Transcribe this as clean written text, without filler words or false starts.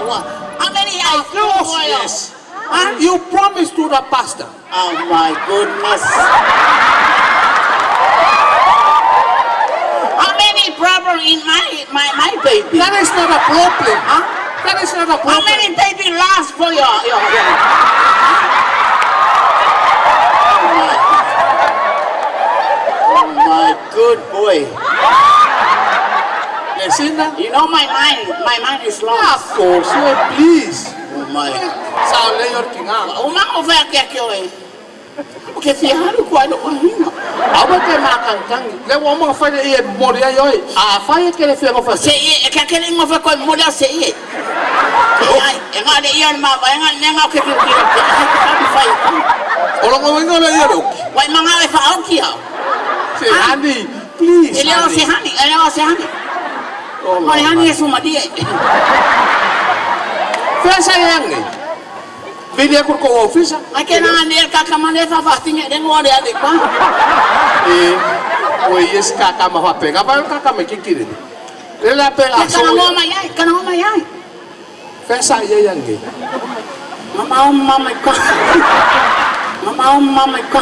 How many I Of course, yes. Huh? You promised to the pastor. Oh my goodness. How many problem in my baby? That is not a problem. Huh? That is not a How problem. many baby lost for your? Oh my good boy. Lesina? You know my mind is Of lost. course, yeah, please. Oh my. Sao le yor kinga. O ma o fea ke ke oe. O ke fia halu kua no mahina. Awa ke makantangi. Le wa mo fa le e mori ai oi. A fa e ke le fia ngo fa Se i e ka kele ngo fa koe mori au se i e. Ai, e ngā le ia ma va e ngā le ngā ke ke ke ke ke fai. O lo ngo le ia roki. Wai manga e fa au ki au. Se honey, please. E le o se hani, e le o se hani. Oh, O le hani e suma die. Fea sa yangi. Vili aku ko ofisa. Ai ke nā ne ka ka mane fa fa tinga de ngo le ale pa. E o yes ka ka ma fa pega ba ka ka me kikiri. Le la pega Ke kana ngo mai ai, kana ngo mai ai. Fea sa ye yangi. Mama o mama ka. Mama o mama ka.